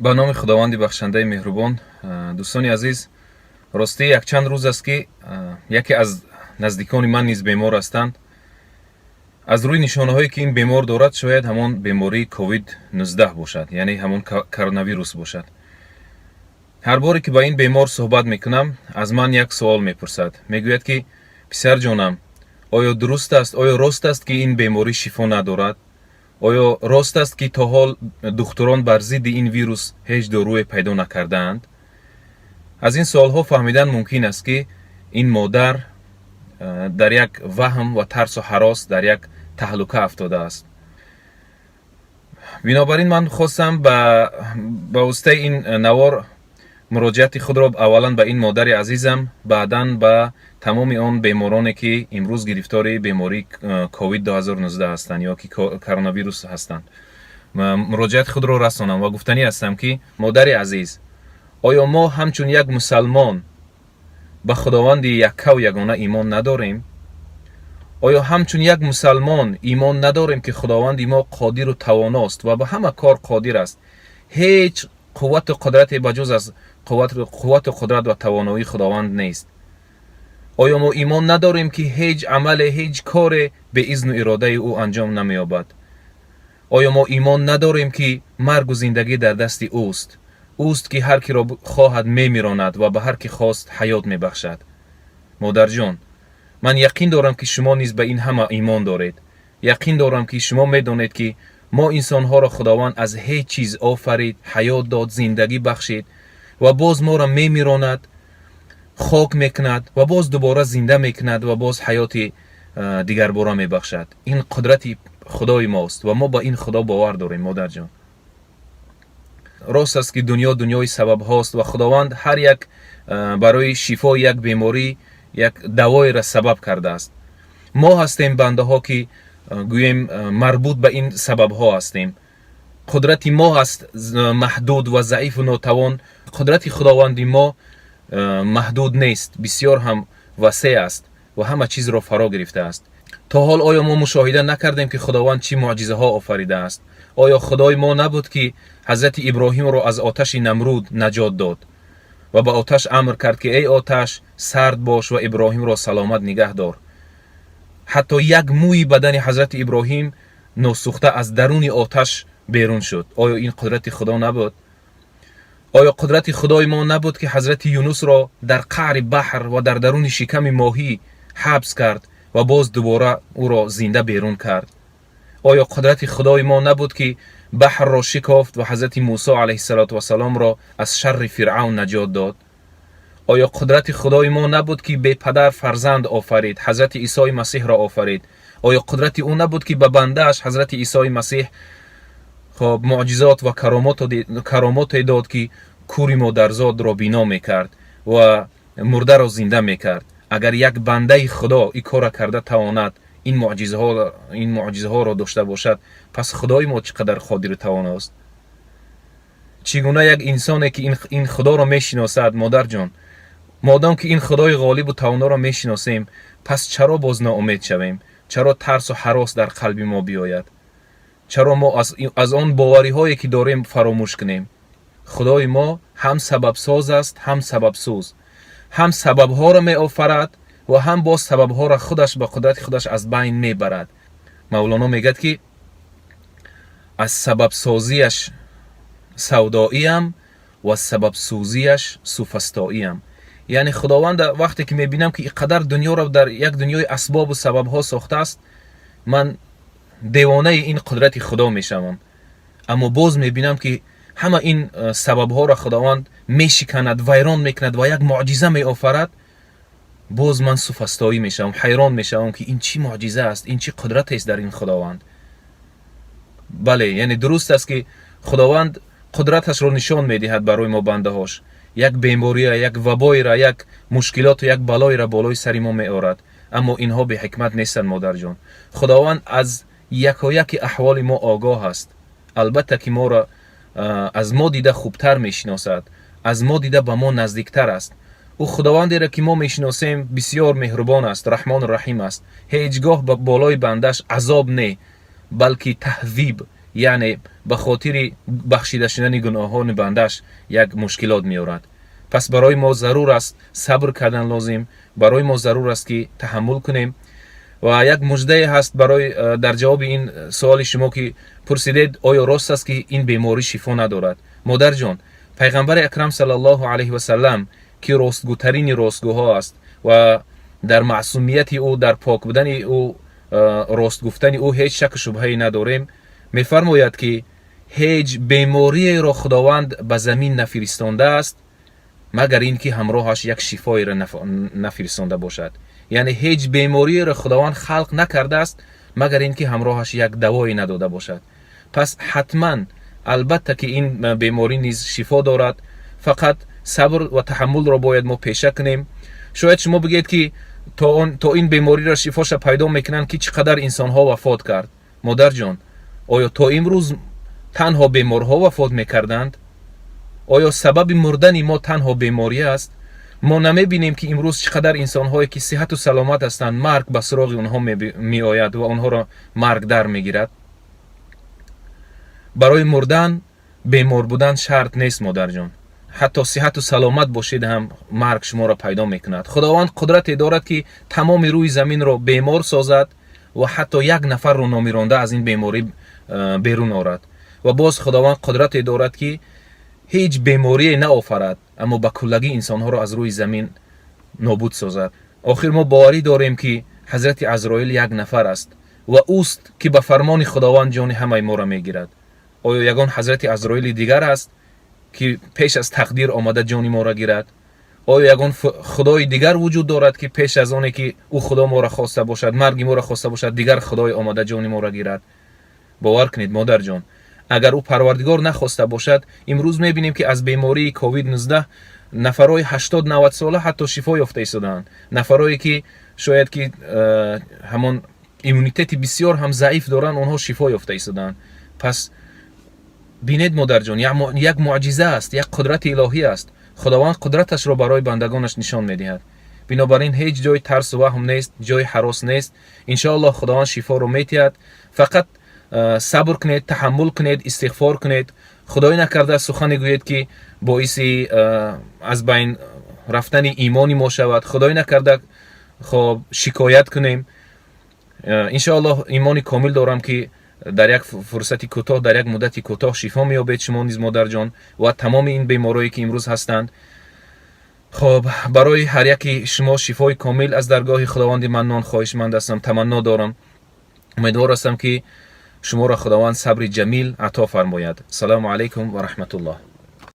Ба номи Худованди бахшандаи меҳрубон. Дӯстони азиз, ростӣ, якчанд рӯз аст, ки яке аз наздикони ман низ бемор ҳастанд. Аз рӯи нишонаҳое, ки ин бемор дорад, шояд ҳамон бемории ковид-19 бошад, яъне ҳамон коронавирус бошад. Ҳар боре ки ба ин бемор суҳбат мекунам, аз ман як суол мепурсад. Мегӯяд, ки писарҷонам, оё дуруст аст, оё рост аст, ки ин беморӣ шифо надорад? Оё рост аст, ки то ҳол духтурон бар зидди ин вирус ҳеҷ доруе пайдо накардаанд? Аз ин суолҳо фаҳмидан мумкин аст, ки ин модар дар як ваҳм ва тарсу ҳарос, дар як таҳлука афтодааст. Бинобар ин ман хостам ба воситаи ин навор муроҷиати худро аввалан ба ин модари азизам, баъдан ба тамоми он бемороне, ки имрӯз гирифтори бемории ковид 2019 ҳастанд ё ки коронавирус ҳастанд, муроҷиати худро расонам ва гуфтанӣ ҳастам, ки модари азиз, оё мо ҳамчун як мусалмон ба Худованди яккаву ягона имон надорем? Оё ҳамчун як мусалмон имон надорем, ки Худованди мо қодиру тавоност ва ба ҳама кор қодир аст? Ҳеҷ қуввату қудрате ба ҷуз аз қуввату қудрат ва тавоноии Худованд нест. Оё мо имон надорем, ки ҳеҷ амале, ҳеҷ коре бе изну иродаи ӯ анҷом намеёбад? Оё мо имон надорем, ки маргу зиндагӣ дар дасти ӯст? Ӯст, ки ҳар киро хоҳад, мемиронад ва ба ҳар ки хост, ҳаёт мебахшад. Модарҷон, ман яқин дорам, ки шумо низ ба ин ҳама имон доред. Яқин дорам, ки шумо медонед, ки мо инсонҳоро Худованд аз ҳеҷ чиз офарид, ҳаёт дод, зиндагӣ бахшид ва боз моро мемиронад, хок мекунад ва боз дубора зинда мекунад ва боз ҳаёти дигарбора мебахшад. Ин қудрати Худои мост ва мо ба ин Худо бовар дорем. Модарҷон, рост аст, ки дунё дунёи сабабҳост ва Худованд ҳар як барои шифои як беморӣ як давоеро сабаб кардааст. Мо ҳастем бандаҳо, ки гӯем, марбут ба ин сабабҳо ҳастем. Қудрати мо ҳаст маҳдуд ва заифу нотавон. Қудрати Худованди мо маҳдуд нест, бисёр ҳам васеъ аст ва ҳама чизро фаро гирифтааст. То ҳол оё мо мушоҳида накардем, ки Худованд чӣ муъҷизаҳо офаридааст? Оё Худои мо набуд, ки ҳазрати Иброҳимро аз оташи Намруд наҷот дод ва ба оташ амр кард, ки эй оташ, сард бош ва Иброҳимро саломат нигаҳ дор? Ҳатто як мӯи бадани ҳазрати Иброҳим носӯхта аз даруни оташ берун шуд. Оё ин қудрати Худо набуд? Оё қудрати Худои мо набуд, ки ҳазрати Юнусро дар қаъри баҳр ва дар даруни шиками моҳӣ ҳабс кард ва боз дубора ӯро зинда берун кард? Оё қудрати Худои мо набуд, ки баҳрро шикофт ва ҳазрати Мусо алайҳиссалоту вассаломро аз шарри Фиръавн наҷот дод? Оё қудрати Худои мо набуд, ки бепадар фарзанд офарид, ҳазрати Исои Масеҳро офарид? Оё қудрати ӯ набуд, ки ба бандааш ҳазрати Исои Масеҳ, хоб, муъҷизот ва каромоте дод, ки кури модарзодро бино мекард ва мурдаро зинда мекард? Агар як бандаи Худо ин корра карда тавонад, ин муъҷизаҳоро дошта бошад, пас Худои мо чӣ қадар қодиру тавоност? Чӣ гуна як инсоне, ки ин Худоро мешиносад? Модарҷон, модом ки ин Худои ғолибу тавоноро мешиносем, пас чаро боз ноумед шавем? Чаро тарсу ҳарос дар қалби мо биёяд? Чаро мо аз он бовариҳое, ки дорем, фаромӯш кунем? Худои мо ҳам сабабсоз аст, ҳам сабабсӯз, ҳам сабабҳоро меофарад ва ҳам боз сабабҳоро худаш ба қудрати худаш аз байн мебарад. Мавлоно мегӯяд, ки аз сабабсозиаш савдоиам ва сабабсӯзиаш суфастоиам. Яъне Худованд, вақте ки мебинам, ки ин қадар дунёро дар як дунёи асбобу сабабҳо сохтааст, ман девонаи ин қудрати Худо мешавам. Аммо боз мебинам, ки ҳама ин сабабҳоро Худованд мешиканад, вайрон мекунад ва як муъҷиза меофарад, боз ман суфастоӣ мешавам, ҳайрон мешавам, ки ин чӣ муъҷиза аст, ин чӣ қудратест дар ин Худованд. Бале, яъне дуруст аст, ки Худованд қудраташро нишон медиҳад барои мо бандаҳош, як бемория, як вабоеро, як мушкилоту як балоеро болои сари мо меорад. Аммо инҳо беҳикмат нестанд, модарҷон. Худованд аз якояки аҳволи мо огоҳ аст. Албатта, ки моро аз мо дида хубтар мешиносад, аз мо дида ба мо наздиктар аст. Ӯ Худовандеро, ки мо мешиносем, бисёр меҳрубон аст, Раҳмону Раҳим аст. Ҳеҷ гоҳ ба болои бандаш азоб не, балки таҳзиб. Яъне ба хотири бахшида шудани гуноҳони бандаш як мушкилот меорад. Пас барои мо зарур аст сабр кардан лозим, барои мо зарур аст ки таҳаммул кунем. Ва як муждае ҳаст барои дар ҷавоби ин суоли шумо ки пурсидед, оё рост аст ки ин беморӣ шифо надорад? Модарҷон, пайғамбари акрам саллаллоҳу алайҳи васаллам, ки ростгӯтарини ростгӯҳо аст ва дар маъсумияти ӯ, дар пок будани ӯ, рост гуфтани ӯ ҳеҷ шаку шубҳае надорем, мефармояд ки ҳеҷ бемориеро Худованд ба замин нафиристондааст, магар ин ки ҳамроҳаш як шифоеро нафиристонда бошад. Яъне ҳеҷ бемориеро Худованд халқ накардааст, магар ин ки ҳамроҳаш як давое надода бошад. Пас ҳатман, албатта ки ин беморӣ низ шифо дорад, фақат сабр ва таҳаммулро бояд мо пеша кунем. Шояд шумо бигӯед ки то ин бемориро шифоша пайдо мекунанд, ки чӣ қадар инсонҳо вафот кард. Модарҷон, оё то имрӯз танҳо беморҳо вафот мекарданд? Оё сабаби мурдани мо танҳо беморӣ аст? Мо намебинем, ки имрӯз чӣ қадар инсонҳое ки сиҳату саломат ҳастанд, марг ба суроғи онҳо меояд ва онҳоро марг дар мегирад? Барои мурдан бемор будан шарт нест, модарҷон. Ҳатто сиҳату саломат бошед ҳам, марг шуморо пайдо мекунад. Худованд қудрате дорад, ки тамоми рӯи заминро бемор созад ва ҳатто як нафарро номиронда аз ин беморӣ берун орад. Ва боз Худованд қудрате дорад, ки ҳеҷ беморие наофарад, аммо ба куллагӣ инсонҳоро аз рӯи замин нобуд созад. Охир мо боварӣ дорем, ки ҳазрати Азроил як нафар аст ва ӯст, ки ба фармони Худованд ҷони ҳамаи моро мегирад. Оё ягон ҳазрати Азроили дигар аст, ки пеш аз тақдир омада ҷони моро гирад? Оё ягон худои дигар вуҷуд дорад, ки пеш аз оне ки ӯ худо моро хоста бошад, марги моро хоста бошад, дигар худое омада ҷони моро гирад? Бовар кунед, модарҷон, агар ӯ Парвардигор нахоста бошад, имрӯз мебинем, ки аз бемории COVID-19 нафарҳои 80-90 сола ҳатто шифо ёфта истодаанд. Нафарое ки шояд ки ҳамон иммунитети бисёр ҳам заиф доранд, онҳо шифо ёфта истодаанд. Пас бинед, модарҷон, як муъҷиза аст, як қудрати илоҳӣ аст. Худованд қудраташро барои бандагонаш нишон медиҳад. Бинобар ин ҳеҷ ҷои тарсу ваҳм нест, ҷои ҳарос нест. Иншоаллоҳ, Худованд шифоро метиҳад. Фақат сабр кунед, таҳаммул кунед, истиғфор кунед. Худоӣ накарда сухане гӯед, ки боиси аз байн рафтани имони мо шавад. Худоӣ накарда, хоб, шикоят кунем. Иншоаллоҳ, имони комил дорам, ки дар як фурсати кӯтоҳ, дар як муддати кӯтоҳ шифо меёбед шумо низ, модарҷон, ва тамоми ин беморое ки имрӯз ҳастанд. Хоб, барои ҳар яки шумо шифои комил аз даргоҳи Худованди Маннон хоҳишманд ҳастам, таманно дорам. Умедвор ҳастам, ки шуморо Худованд сабри ҷамил ато фармояд. Салому алайкум ва раҳматуллоҳ.